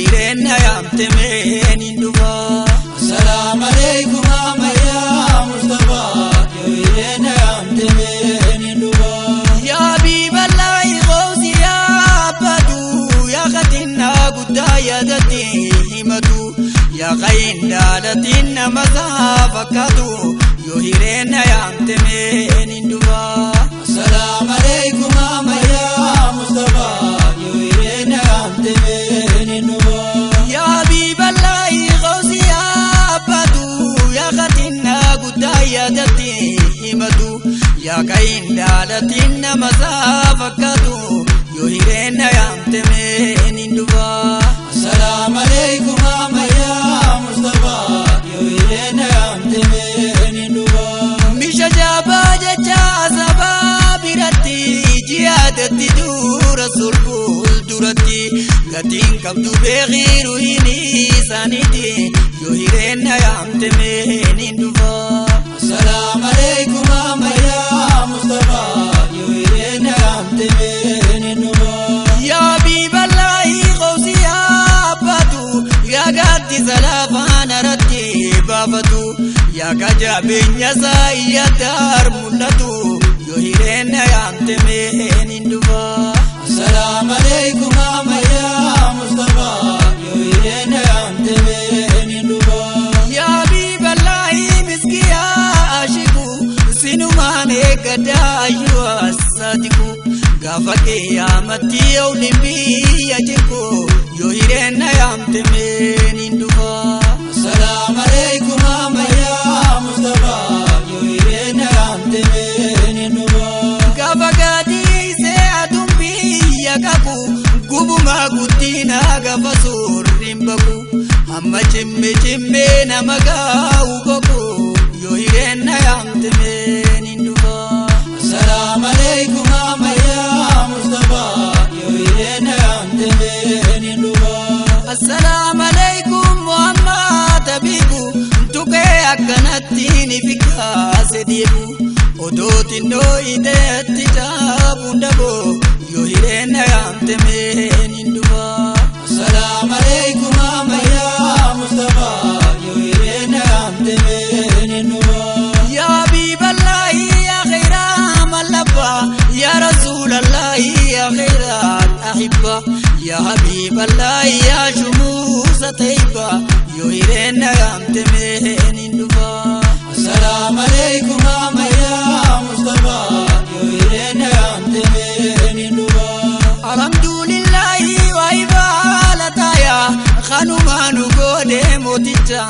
hireen na yaamte mee niin dhufa. Assalamu alaikum ya Mustafa, yoo hireen na yaamte mee niin dhufa. Yaa Habiiballahi Gawsi yaa Abbadu, yaa Khatinaa guddaa yaadatti himatu, yaa Qayin daalatiin nama isaa fakkaatu, yoo hireen na yaamte mee niin dhufa. Assalamu alaikum ya Mustafa, yoo hireen na yaamte mee niin dhufa. Yaa Habiiballahi Gawsi yaa Abbadu, yaa Khatinaa guddaa yaadatti himatu, yaa Qayin daalatiin nama isaa fakkaatu, yoo hireen na yaamte mee niin dhufa. Assalamu alaikum ya Mustafa, yoo hireen na yaamte mee niin dhufa. Misha jabaa jecha sabaa biratti jihaadatti dura sulful duratti gatiin qabdu beekiiru hin isaaniiti, yoo hireen na yaamte mee niin dhufa. Assalamu alaikum ya Mustafa, yoo hireen na yaamte mee niin dhufa. Yaa Habiiballahi Gawsi yaa Abbadu, yaa gaaddisa lafaan irratti baafatu, yaa kajabeenya isaa iyyataar mul'atu, yoo hireen na yaamte mee niin dhufa. Assalamu alaikum ya Mustafa, yoo hireen na yaamte mee niin dhufa. Yaa Habiiballahi miskii yaa Ashiku, sinumaan eeggadhaa ayyuu assaatiku, gaafa qiyyaamatti ooliin biyya jirku, yoo hireen na yaamte mee niin dhufa. Assalamu alaikum ya Mustafa, yoo hireen na yaamte mee niin dhufa. Gaafa gaadhiisee aduun biyya qabu, gubumaa guddina gaafa suurri hin baqu, hamma cimme cimmee nama gaa'u boqu, yoo hireen na yaamte mee niin dhufa. Assalamu alaikum ya Mustafa, yoo hireen na yaamte mee niin dhufa. Assalaamu alaikum Muhammad Habibu, tuqee akkanatti ni fikkaase deebu, odoo xinnoo iteetti caabuun daboo, yoo hireen na yaamte mee niin dhufa. Assalamu alaikum ya Mustafa, yoo hireen na yaamte mee niin dhufa. Yaa Habiiballahi yaa khayra mallabba, yaa Rasuulallahi yaa khayra ahibba, yaa Habiiballahi yaa shumuusa tayyiba, yoo hireen na yaamte mee niin dhufa. Assalamu alaikum ya Mustafa, yoo hireen na yaamte mee niin dhufa. Alhamdulillahi waa ibaalataaya, kanumaa nu goone mooticha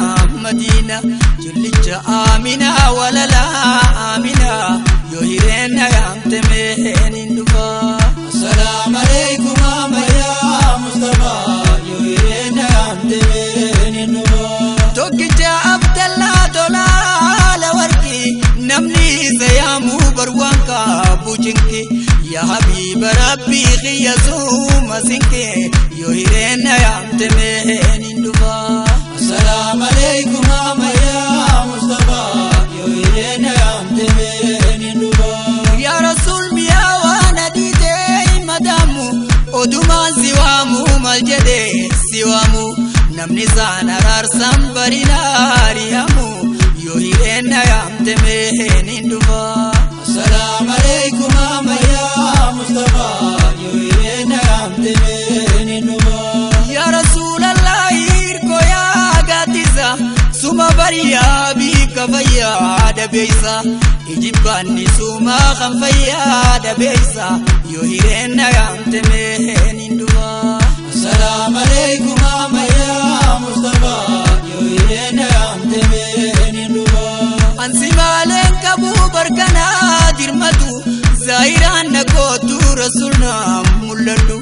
Madiina, jullicha Amina walalaa Amina, yoo hireen na yaamte mee niin dhufa. Assalamu alaikum ya Mustafa, yoo hireen na yaamte mee niin dhufa. Tokkicha Abdallaa tolaala warqi, namni isa yaamuu barwaan qabu cinqi, yaa Habiiba Rabbii kiyya suuma sinqi, yoo hireen na yaamte mee niin dhufa. Assalamu alaikum ya Mustafa, yoo hireen na yaamte mee niin dhufa. Yaa Rasuul mi'aa waan adii ta'e madaamu, odumaan si waamu maal jedhee si waamu, namni isaan araarsan barinaa ari'amu, yoo hireen na yaamte mee niin dhufa. Assalamu alaikum ya Mustafa, yoo hireen na yaamte mee niin dhufa. Yaa Rasuulallahi hirkoo yaa gaaddisa, suma bariyaa biika fayyaa dabeessa, ijibbaanni sumaa kan fayyaa dabeessa, yoo hireen na yaamte mee niin dhufa. Assalamu alaikum ya Mustafa, yoo hireen na yaamte mee niin dhufa. Ansi maaleen qabu barkanaa dirmatu, zaahiraan na kootu rasuul na mul'adhu,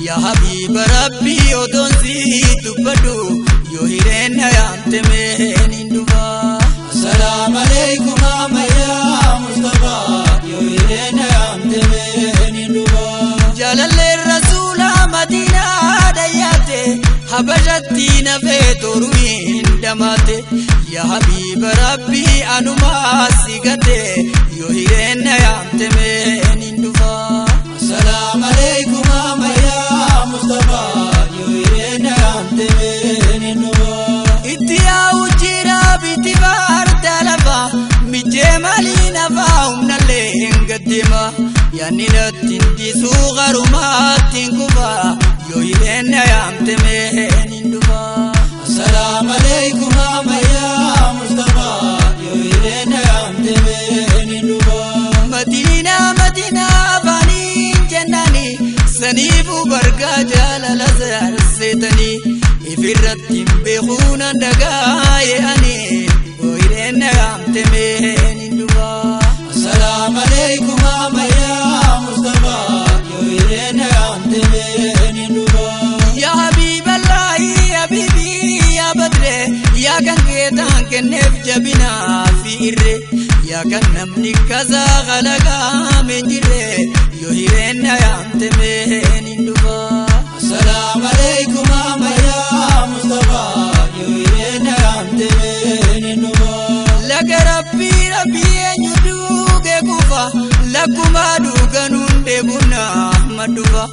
yaa Habiiba Rabbii odoon si dubbadhu, yoo hireen na yaamte mee niin dhufa. Assalamu alaikum ya Mustafa, yoo hireen na yaamte mee niin dhufa. Jaalalleen rasuula Madiinaa dhayyaate, Habashatti nafee toruu hin damaate, yaa Habiiba Rabbii anumaa si gate, yoo hireen na yaamte mee niin dhufa. Assalamu alaikum ya Mustafa, yoo hireen na yaamte. yaamte meen dhufa. Itti yaa'u jira biti baarta lafa mijjee maalii nafa humnallee hin gaddeema yaanni natti hin dhiisuu garumaatti hin kufa yoo hireen na yaamte meen hin dhufa. Assalamu alaikum ammayyaa Mustafa yoo hireen na yaamte meen hin dhufa. Madiina Madiina afaaniin jennaani saniifuu bargaa jaalala seetanii ifirratti hin beekuun handagaa ye'anii yoo hireen na yaamte meen hin dhufa. Assalamu alaikum ammayyaa Mustafa yoo hireen na yaamte meen hin dhufa. Yaa Habiiballaahi Habiibii yaa Badree yaa kan geetaan kenneef jabinaa fi irree yaa kan namni kasaa kalaqaa meen jirree yoo hireen na yaamte meen hin dhufa. Assalamu alaikum ammayyaa Mustafa yoo hireen na yaamte meen hin dhufa. Laga rabbii rabbii eenyu duugee kufa lakkuma dhuganuun deebuna maddufa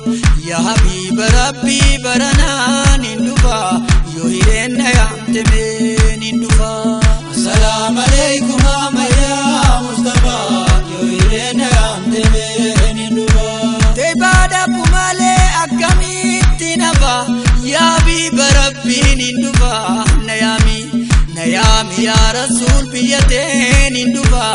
yaa Habiiba rabbii baranaan hin dhufa yoo hireen na yaamte meen hin dhufa. Assalamu alaikum ammayyaa Mustafa yoo hireen na yaamte meen hin dhufa. Teebaadha malee akkamitti nafa yaa Habiiba rabbiin hin dhufa na yaami na yaami yaa Rasuul biyya teen hin dhufa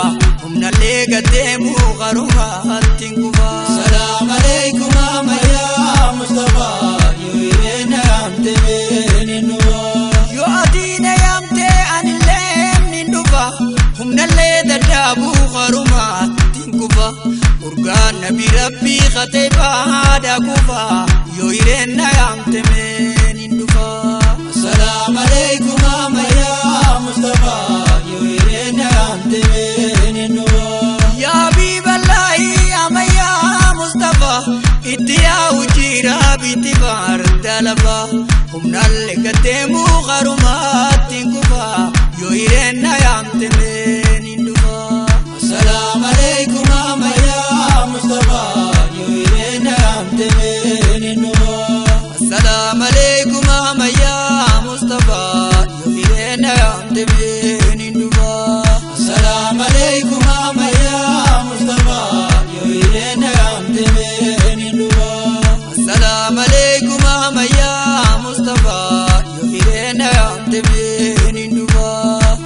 humnallee gaddeemuu qarumaatti hin kufa. Assalamu alaikum ammayyaa Mustafa yoo hireen na yaamte meen hin dhufa. Yoo ati na yaamte anillee hin dhufa humnallee dadhabuu qarumaatti hin kufa urgaan nabi rabbii katee baadha kufa yoo hireen na yaamte meen hin dhufa. Assalamu alaikum ammayyaa Mustafa yoo hireen na yaamte meen hin dhufa. Yaa Habiiballaahi ammayyaa Mustafa itti yaa'u jira biti baarta lafa humnallee gaddeemuu qarumaatti hin kufa yoo hireen na yaamte meen hin dhufa. Assalamu alaikum ammayyaa Mustafa yoo hireen na yaamte meen hin dhufa. Assalamu alaikum ammayyaa Mustafa yoo hireen na yaamte meen hin dhufa. Assalamu alaikum ammayyaa Mustafa yoo hireen na yaamte meen hin dhufa. Assalamu alaikum ammayyaa Mustafa yoo hireen na yaamte meen hin dhufa.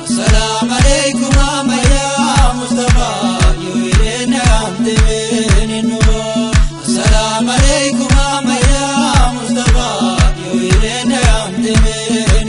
Assalamu alaikum ammayyaa Mustafa yoo hireen na yaamte meen hin dhufa. Assalamu alaikum ammayyaa Mustafa yoo hireen na yaamte meen